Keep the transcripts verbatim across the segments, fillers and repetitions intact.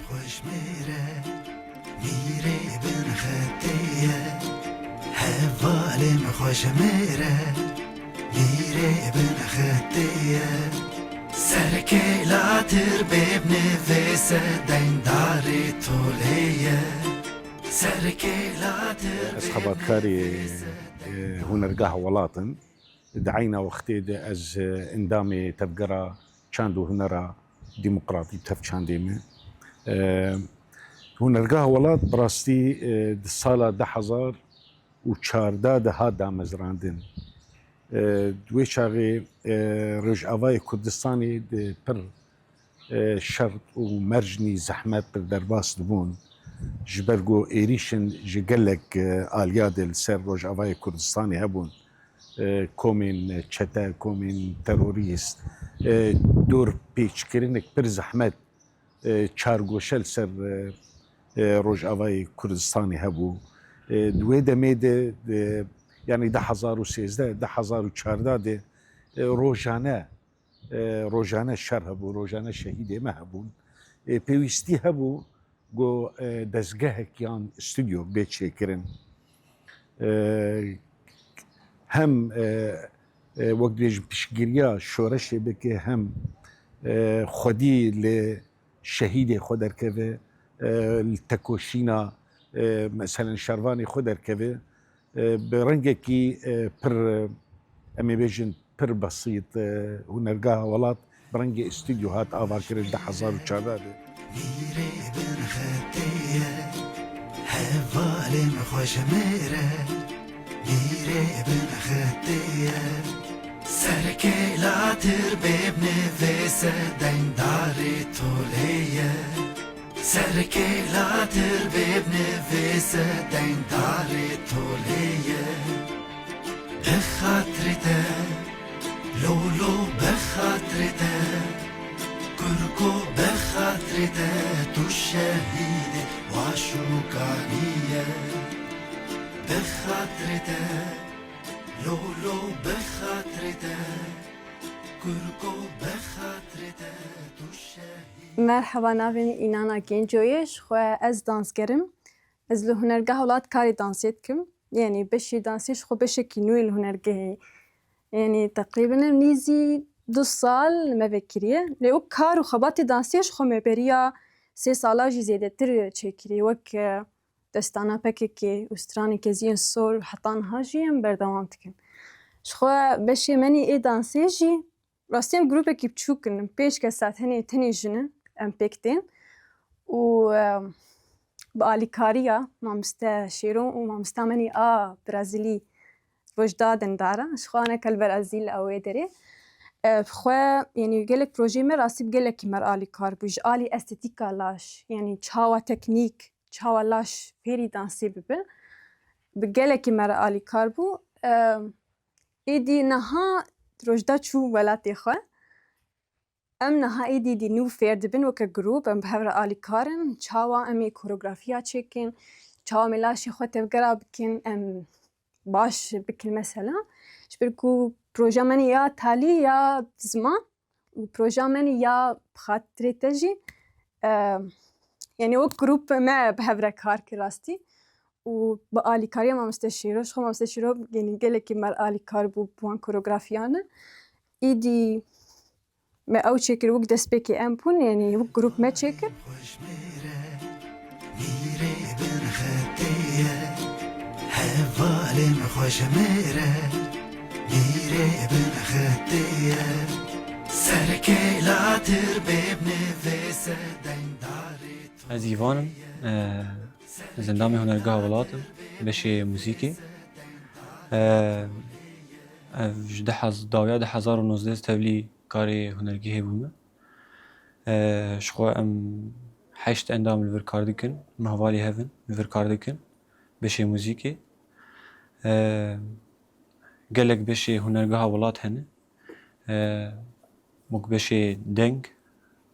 Xweş mêre, mîrê bin xetê ye. Hevalê min xweş mêre, mîrê bin xetê ye. Serkêla tir bêbne vê se dengdarê tolê ye. Serkêla tir Ez xebatkarê, e, Hunergeha Welat im. Di eyna wextê de ez, e, endamê Tevgera Çand û Hunera Demokratî, Tevçandê me. E, Hunergeha Welat bi rastî, e, di sala du hezar û çardeh de hat damezrandin. E, di wê çaxê, e, Rojavayê Kurdistanê di pir e, şert û mercnî zehmet pir derbas dibûn. Ji ber ku êrîşin ji gelek, e, aliya de li ser Rojavayê Kurdistanê hebûn. E, komên çete, komên terorîst, e, dor pêçkirinek pir zehmet, e, çargoşe li ser, e, e, Rojavayê Kurdistanê hebû. E, di wê demê de, de, yanî du hezar û sêzdeh, du hezar û çardeh de, e, rojane e, rojane şer hebû, rojane şehîdê me hebûn. E, pêwîstî hebû ku, e, dezgehek yan stûdyo bê çêkirin. E, hem, e, e, wek dibêjin piştgiriya şoreşê bike, hem, e, xwedî li şehîdê xwe derkeve, e, li tekoşîna, e, meselen şervanê xwe derkeve, e, bi rengekî, e, pir, e, em ê bêjin pir besît, e, Hunergeha Welat bi rengê stûdyo hat avakirin du hezar û çardeh de. Mîrê bin xetê ye, hevalê min xweş mêre, mîrê bin xetê ye. Serkêla tir bêbne vê se dengdarê tolê ye. Serkêla tir bêbne vê se dengdarê tolê ye. Bi xatirê te, lolo bi xatirê te, kurko bi xatirê te, tu şehîdê wa şûkanî ye. Bi xatirê te, lolo bi xatirê te, kurko bi xatirê te, tu şehîdê. Merheba, navê min Înana Genco ye, ji xwe ez dansger im. Ez li Hunergeha Welat karê dansê dikim. Yanî beşê dansê ji xwe beşekî nû ye li hunergehê. Yanî teqrîben em nîzî du sal me vekiriye. Lê wek kar û xebatê dansê ji xwe me beriya sê sala jî zêdetir çêkiriye. Wek, e, destana P K K û stranê Keziyên Sor û heta niha jî em berdewam dikin. Ji xwe beşê menî ê dansê jî Rastî em grûpekî biçûk in, em pênc kes tenê, tenê jin in, em pêk tên û, e, bi alîkariya mamoste Şêro û mamosta menî a Brazîlî Rojda Dendara, ji xwe aneke li Brazîl ew ê derê. E, bi xwe, yanî gelek projeyê me rastî bi gelekî me re alîkar bû. Ji alî estetîka laş, yanî çawa teknîk, çawa laş fêrî dansê bibe, bi gelekî me re alîkar bû. E, Êdî niha Rojda çû welatê xwe. Em niha êdî dî nû fêr dibin weke grûp, em bi hev re alîkar in. Çawa em ê koreografiya çêkin, çawa em ê laşê xwe tevgera bikin, em baş bikin mesela. Ji ber ku proja me ya talî ya ziman, û proja me ya bi xatirê te jî, e, yanî wek grûp me bi hev re kar kir rastî. Û bi alîkariya mamoste Şêro, ji xwe mamoste Şêro, yanî gelekî me alîkar bû bi wan koreografiyan. Îdî me ew çêkir wek destpêkê em bûn, yanî wek grûp me çêkir. Mîrê bin xetê ye, hevalê min xweş mêr e. Mîrê bin xetê ye, serkêla tir bêbne vê se dengdarê to. Ez Îvan im, e, ez endamê Hunergeha Welat im, beşê muzîkê. E, ev ji du hez-, dawiya du hezar û nozdeh tevlî karê hunergehê bûme. E, ji xwe em heşt endam li vir kar dikin, em hevalî hev in, li vir kar dikin, beşê muzîkê. E, gelek beşê Hunergeha Welat hene. E, wek beşê deng,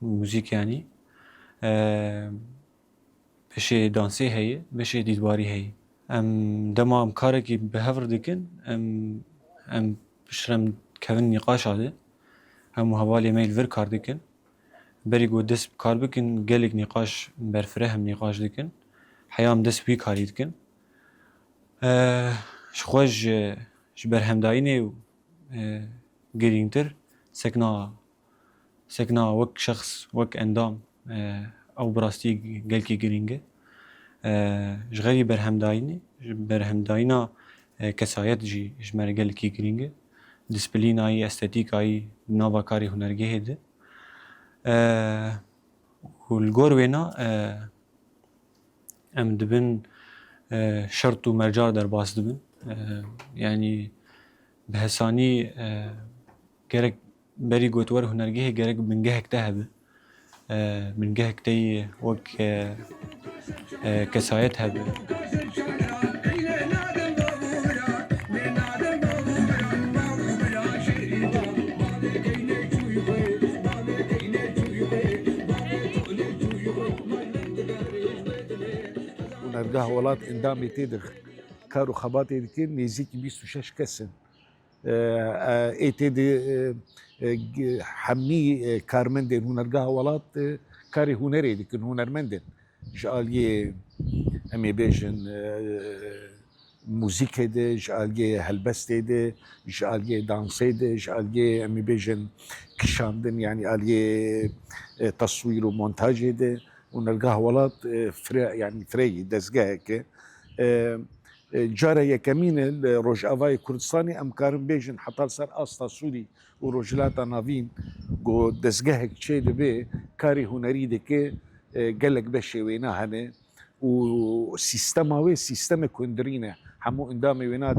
muzîk yanî. E, beşê dansê heye, beşê dîtbarî heye. Em dema em karekî bi hev re dikin, em, em piştre em dikevin nîqaşa de. Em û hevalê me li vir kar dikin. berî ku dest bi kar bikin, gelek nîqaş berfireh em nîqaş dikin. Heya em dest wî karî dikin. E, ji xwe ji, ji berhemdayînê û, e, girîngtir sekna, sekna wek şexs, wek endam, e, ew bi rastî gelkî girîng e. E, ji xerî berhemdayînê, ji berhemdayîna, e, kesayet jî ji me re gelekî girîng e. Disiplinayî, estetîkayî di nava karê hunergehê de. E, û li gor wêna, e, em dibin, e, şert û mercar derbas dibin. E, yanî bi hesanî, e, gerek berî ku tu were hunergehê gerek bingehek te hebe. E, bingehek te yê wek, e, e, kesayet hebe. Hunergah Welat endamê tê de kar û xebatê dikin, nêzîkî bîst û şeş kes in. E, e, ê tê de, e, e, g-, hemî, e, karmendên Hunergeha Welat, e, karê hunerê dikin, hunermend in. Ji aliyê, em ê bêjin, e, muzîkê de, ji aliyê helbestê de, ji aliyê dansê de, ji aliyê, em ê bêjin, kişandin, yanî aliyê, e, teswîr û montajê de. Hunergeha Welat, e, fire, yanî fireyî dezgehek e. E, e, cara yekemîn e li Rojavayê Kurdistanê, em karin bêjin heta li ser asta Sûrî û Rojhilata Navîn ku dezgehek çê dibe, karê hunerî dike, e, gelek beşê wêna hene û sîstema wê sîstemê hundirî ne. Hemû endamê wêna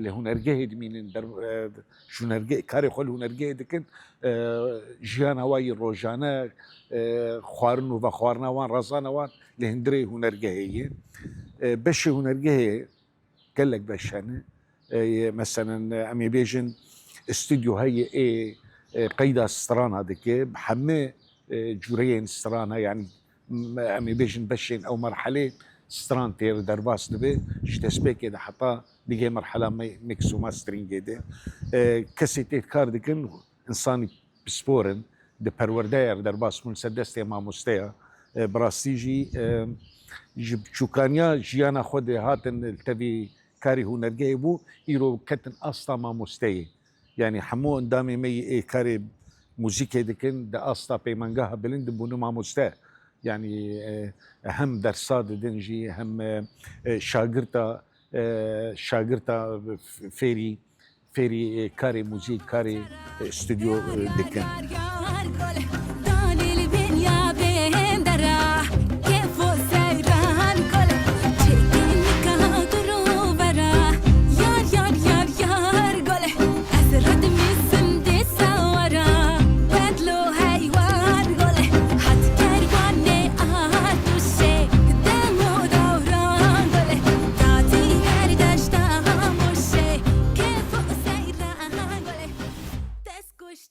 li hunergehê dimînin, der, e, ji hunerge-, karê xwe li hunergehê dikin, e, jiyana wa yî rojane, e, xwarin û vexwarina wan, razana wan li hundirê hunergehê ye. E, beşê hunergehê gelek beş hene. E, meselen, em ê bêjin stûdyo heye ê, e, qeyda strana dike, bi hemî, e, cûreyên strana, yanî, m-, em ê bêjin beşên ew merhelê stran tê re derbas dibe, ji destpêkê de heta digê merhela me-, mix û masteringê de. E, kesê tê kar dikin, însanî pispor in, di perwerdeyê re derbas bûn ser destê mamosteya. E, bi rastî jî, e, ji biçûkaniya jiyana xwe de hatin li tevî karê hunergehê bû, îro ketin asta mamosteyê. Yanî hemû endamê me yê ê karê muzîkê dikin, di asta peymangeha bilind dibûne mamoste. Yanî, e, hem dersa didin jî, hem, e, e, şagirta, e, şagirta f-, fêrî, fêrî, e, karê muzîk, karê, e, stûdyo, e, dikin.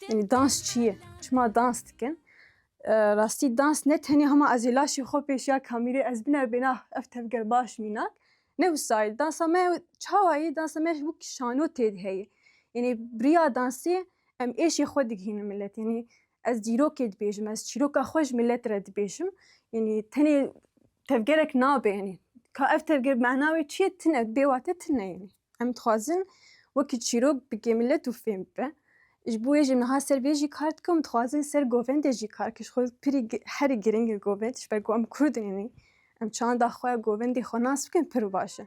Yanî dans çi ye? Çima dans dikin? E, rastî dans ne tenê hema ez ê laşê xwe pêşiya kamîrê ez bîne bêna ev tevger baş mînak. Ne wisa ye. Dansa me çawa ye? Dansa me wek şano tê de heye. Yanî bi riya dansê em êşê xwe digihînin milet. Yanî ez dîrokê dibêjim, ez çîroka xwe ji milet re dibêjim. Yanî tenê tevgerek nabe, yanî ka ev tevger mena wê çi ye, tune, bê wate tune, yanî. Em dixwazin wekî çîrok bike milet û fêm bibe. Ji bo wê jî niha ser vê jî kar dikim, dixwazin ser govendê jî kar bikin. Ji xwe pirî gi-, herî giring e govend, ji ber ku em Kurd in, yanî em çanda xwe, govendê xwe nas bikin, pir baş e.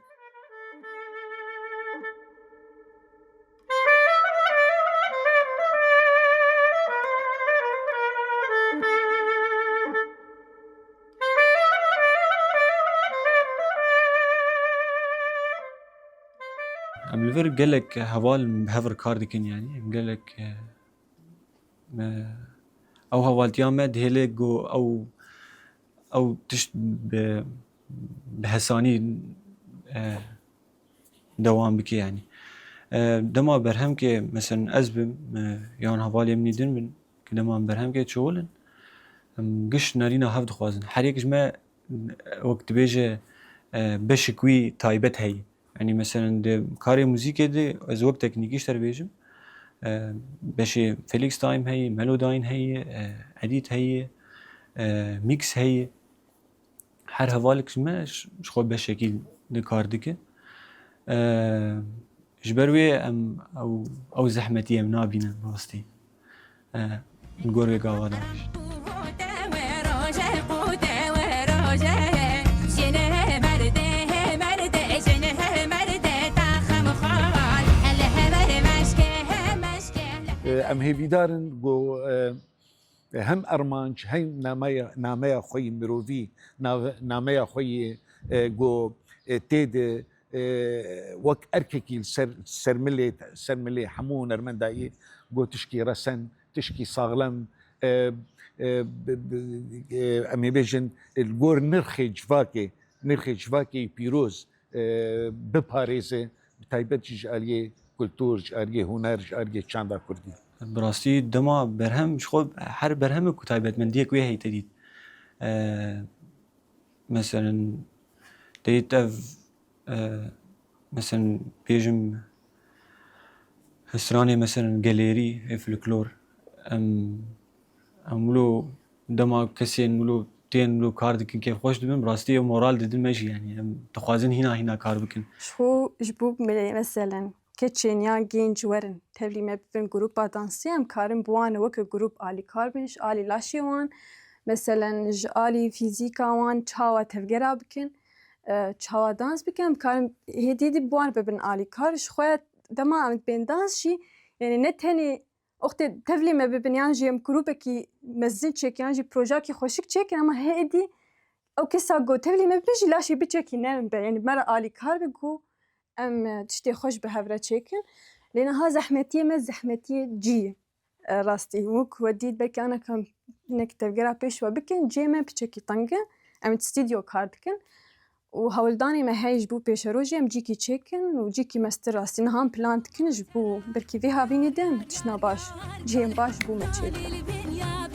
Em li vir gelek heval bi hev re kar dikin, yanî em gelek, e, me, ew hevaltiya me dihêle ku ew, ew tişt bi, bi hesanî, e, dewam bike, yanî. E, dema berhemkê, meselen, ez bim, e, yan hevalê min î din bin, ku dema em berhemkê çolin, em giş nerîna hev dixwazin. Her yek ji me, wek dibêje, e, beşik wî taybet heye. Yanî, meselen, di karê muzîkê de ez wek teknîkî ji te re bêjim, e, beşê Felix Time heye, Melodyne heye, e, Edit heye, e, mîks heye. Her hevalek ji me ji, ji xwe beşekî li kar dike. E, ji ber wê em ew, ew zehmetî em nabînin rastî. E, li gor wê gava de. E, em hêvîdar in ku, e, hem armanc, hem nameya, nameya xwe yî mirovî, nav-, nameya xwe yî, e, ku, e, tê de, e, wek erkekî li ser, ser milê, ser milê hemû hunermendayî, ku tişkî resen, tişkî saxlem, e, e, bi, bi, e, em ê bêjin, li gor nirxê civakê, nirxê civakê pîroz, e, biparêze, bi taybet jî ji aliyê kultur, ji aliyê huner, ji aliyê çanda kurdî. Bi rastî dema berhem ji xwe her berhemek ku taybetmendiyek wê heye te dît. E, meselen, te dît ev, e, meselen, bêjim, stranê, meselen, gelêrî, ê folklor, em, em wilo dema kesên wilo tên wilo kar dikin, kêfxweş dibin, bi rastî ew moral didin me jî, yanî em dixwazin hîna hîna kar bikin. Ji xwe ji bo me-, meselen, keçên ya genc werin, tevlî me bibin grupa dansî, em karin bi wan weke grup alîkar bin, ji alî laşê wan, meselen, ji alî fîzîka wan çawa tevgera bikin, e, çawa dans bikin, em karin hêdî hêdî bi wan bibin alîkar. Ji xwe dema em bên dans jî, yanî ne tenê wextê tevlî me bibin, yan jî em grûpekî mezin çêkin, yan jî projeyekî xweşik çêkin, ema hêdî ew kesa ku tevlî me bibin jî laşê biçekî ne min be, yanî me re alîkar be ku em, e, tiştê xweş bi hev re çêkin. Lê niha zehmetiyê me zehmetiyê cî ye. E, rastî, wek we dît, belkî aneka hinek tevgera pêş we bikin, cihê me piçekî teng e. Em di stûdyo kar dikin. Û hewldanê me heye ji bo pêşerojê em cîkî çêkin û cîkî mestir rastî niha em plan dikin ji bo belkî vê havînê de em tiştna baş, cihên baş ji bo me çêbikin.